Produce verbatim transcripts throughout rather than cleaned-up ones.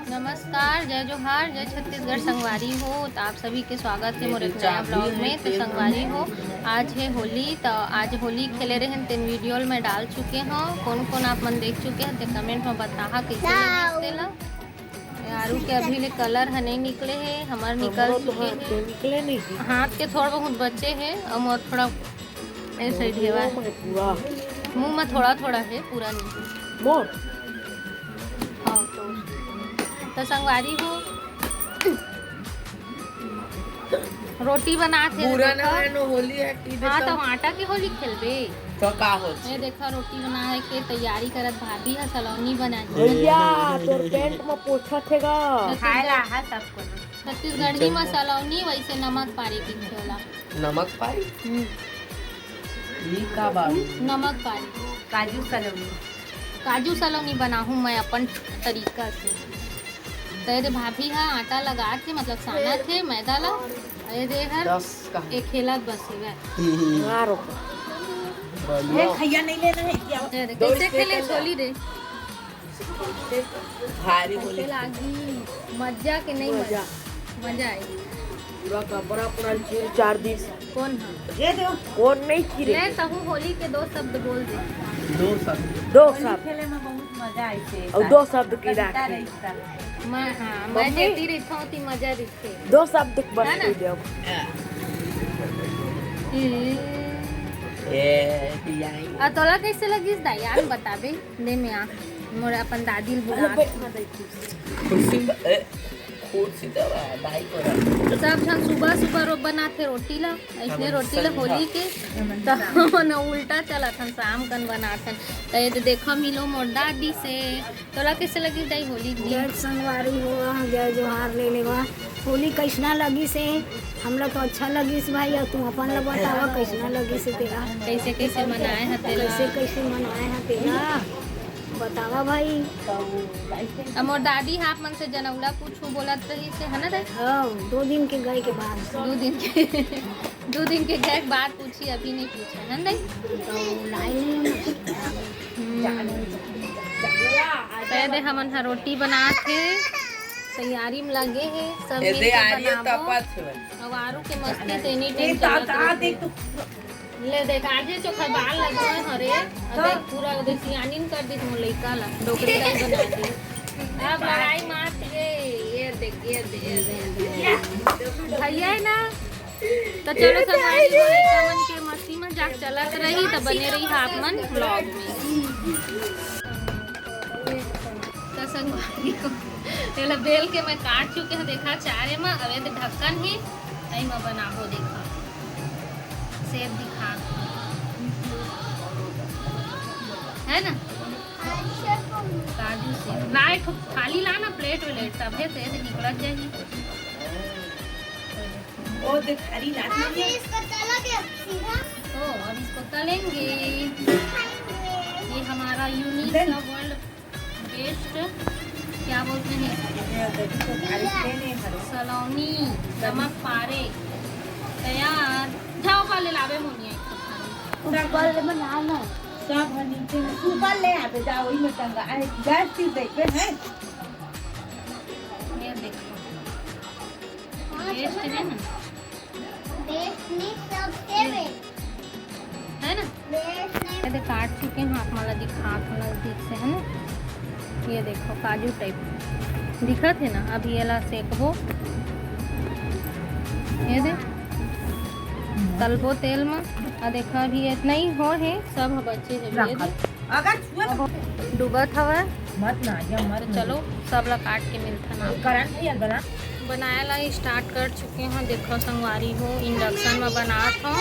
नमस्कार, जय जोहार, जय छत्तीसगढ़ संगवारी हो। तो आप सभी के स्वागत है मोर एक नया ब्लॉग में। तो संगवारी हो, आज है होली, तो आज होली खेले रहन तेन वीडियो ल मैं डाल चुके हूँ। कौन कौन आप मन देख चुके हैं ते कमेंट में बताहा कैसे लगिस तेला। आरू के अभी ले कलर ह नहीं निकले है, हमार निकल चुके हैं। निकले नहीं। हाथ के थोड़ा बहुत बचे है और मोर थोड़ा ऐसे ही ढेवा। मुंह में पूरा। मुंह में थोड़ा थोड़ा है, पूरा नहीं। मोर। हाँ, तो, तो संगवारी हो, रोटी बनात हे, पूरा देखो। ना नो होली है, टी हाँ, तो आटा की होली खेलबे। तो का हो? ये देखो, रोटी बनाए के तैयारी करत भाभी ह, सलौनी बना के। भैया, तोर पेंट में पोछा थेगा। खाए ला हा सब कुछ। छत्तीसगढ़ी में सलौनी, वैसे नमक पारे की खेला। नमक पारी? हम्म। ई का बा? नमक पारी। काजू सलौनी। काजू सलौनी बनाहूँ मैं अपन तरीका से। तो ये दे भाभी हा आटा लगात हे, मतलब सानत हे मैदा ला। ये दे हर दस का। एक खेलत बस हे। हम्म। मारो। बढ़िया। भैया नहीं लेना है क्या? ये दे, कैसे खेले छोली दे। भारी होली। कैसे लागी? मजा के नहीं मजा? मजा। मजा आई। पूरा कपड़ा पूरा चीर चार दिन। कौन है? ये दो। कौन नहीं चीरे? ले तहु होली के दो शब्द बोल दे। दो शब्द। दो होली शब्द। खेले में बहुत मजा आई थे। और दो शब्द की कविता राखी। रही था। मैं, हाँ, मैं मम्मी। जेती रही था, उतनी मजा रही थी। दो शब्द बस है ना? बोल दे अब। हम्म। ए, दिया ही। आ तोला कैसे लगिस दाई? यार बताबे। दे मैं आ, मोर अपन दादी ल अरे बुला। बैठ ना, बैठ। कुर्सी ब-, ए, कुर्सी तो बा, दाई को रख। सब झन सुबह सुबह रो बनाथे रोटी ला, ऐसने हमन रोटी ला संझा। होली के, तो हमन उल्टा चलत हन, शाम कन बनाथन। तो ये तो देखो मिलो मोर दादी से, तोला कैसे लगी दाई होली के? जय संगवारी हो, जय जोहार ले लेवा। होली कैसना लगिस हे? हमला तो अच्छा लगिस भाई, और तू अपन ला बतावा कैसना लगिस हे तेरा? कैसे कैसे मनाए ह तेला? कैसे कैसे मनाए ह तेला? बतावा भाई। अब मोर दादी ह आप मन से जनौला पूछू बोलत रहिस हे, है ना दाई? हाँ, दो दिन के गए के बाद। दो दिन के, दो दिन के गए के बाद पूछी, अभी नहीं पूछा, है ना दाई? तो लाई नहीं हूँ ना। हम्म। तो ये दे हमन ह रोटी बनात हे, तैयारी में लगे हे, सब ए मिल दे के आर्य बनाबो। तपत हे। अब आरू के मस्ती तो एनी टाइम चलत रहिथे। ले देख, आजे चोखा बाल लगे हरे, अब देख पूरा ओदे सियानिन कर दिस मोर लइका ला, डोकरी टाइप बना दिस। अब लड़ाई मात ये, ये देख, ये दे, ये दे, ये दे। भैया है ना, तो चलो संगवारी हो, लइका मन के मस्ती मजाक चलत रही, तो बने रही आप मन ब्लॉग में। तो संगवारी हो, तेला बेल के मैं काट चुके हूँ, देखा चारे में, अब ये ढक्कन ही नहीं मैं बनाबो, देखा। सेब दिखा। है ना? काजू सेब। ला, एक ठो थाली ला ना, प्लेट व्लेट, तभे से निकलत जाही। ओ, देख, थाली ला, अब थाली। इसको तला के सीधा तो अब इसको तलेंगे। खाएंगे। ये हमारा यूनिक सा वर्ल्ड बेस्ट, क्या बोलते हैं, सलौनी, नमक पारे तैयार। जाओ, पहले लावे मोनिया एक ठो थाली। ऊपर ले बना ना। सब है नीचे में, ऊपर ले आते जाओ, वही में टंगा है, गैस चीज देखे हैं। ये देखो, बेस्ट है ना, बेस्ट नहीं, सबसे बेस्ट। है ना? ये दे काट चुके हैं, आप मन ला दिखात हूँ नजदीक से, है ना? ये देखो काजू टाइप दिखत है ना, अब ये ला सेकबो, ये दे तलबो तेल में। आ देखो अभी इतना ही हो है, सब बचे है, ये दे। अगर छुआ तो अब डूबत हवय। मत ना, या मत तो ना। चलो, सब ला काट के मिलथन आप। करंट है या गला? बनाए ला स्टार्ट कर चुके हैं। देखो संगवारी हो, इंडक्शन में बनात हो।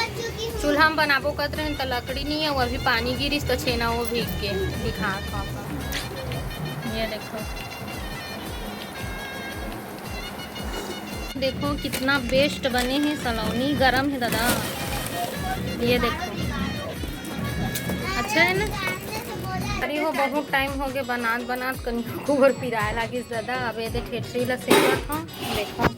चूल्हा में बनाबो करत रहेन त लकड़ी नहीं है, वो अभी पानी गिरिस त छेना वो भीग के दिखात हो। ये देखो, देखो कितना बेस्ट बने हे सलोनी, गरम हे दादा। ये देखो, अच्छा है ना? अरे वो बहुत टाइम हो गए बनात बनात, कनिहा कुबर पिराए लागिस दादा। अब ये दे ठेठरी ला सेकत हूँ। देखो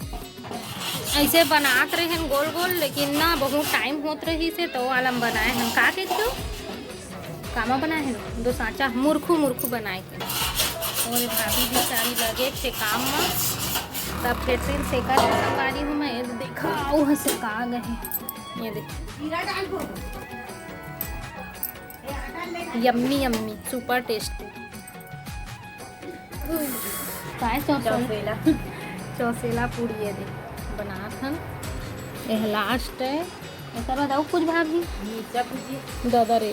ऐसे बनात रहे गोल गोल, लेकिन ना बहुत टाइम होत रही से तो आलम बनाए हम। का कहते हो? कामा बनाए हैं दो सांचा मुरखू मुरखू बनाए के। और भाभी भी सारी लगे थे काम में, तब फिर सिर सेका संगवारी हूँ मैं। ये देखा वो सेका गए हैं। ये देखो, यम्मी यम्मी, सुपर टेस्टी। काय चौसेला? चौसेला। चौसेला पूड़ी ये दे बनात हन। यह लास्ट है। एकर बाद अउ कुछ भाभी? मिर्चा भुजिया। दादा रे,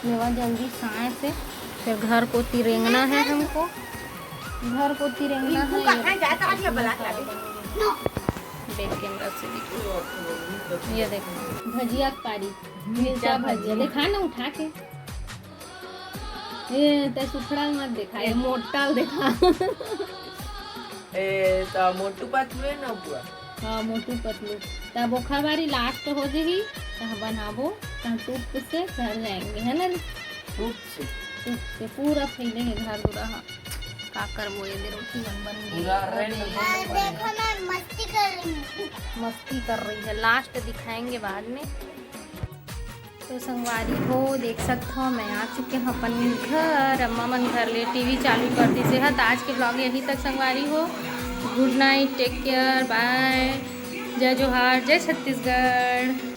लेवा जल्दी साए से, फिर घर कोती रेंगना है हमको, घर कोती रेंगना है। ये देख कैमरा से देखो, ये देखो भजिया पारी, मिर्चा भजिया देखा ना उठा के। ए, ते सुखड़ा मत देखा, ये मोटा देखा। ए, त मोटू पतलू है ना बुआ? हाँ, मोटू पतलू। तब ओखर बारी लास्ट हो जही, तह बनाबो, तह टूप से चल जाएंगे, है ना रे? टूप से। टूप से पूरा फैले है घर दुरा हा। का करबो, ये दे रोटी बन, बन गई। पूरा रेंट बन गई। देखो, मैं मस्ती कर रही हूँ। मस्ती कर रही है, लास्ट दिखाएंगे बाद में। तो संगवारी हो, देख सकत हो, मैं आ चुके हूँ अपन घर। अम्मा मन घर ले टीवी चालू कर दी से। हाँ, तो आज के ब्लॉग यहीं तक संगवारी हो। गुड नाइट, टेक केयर, बाय, जय जोहार, जय छत्तीसगढ़।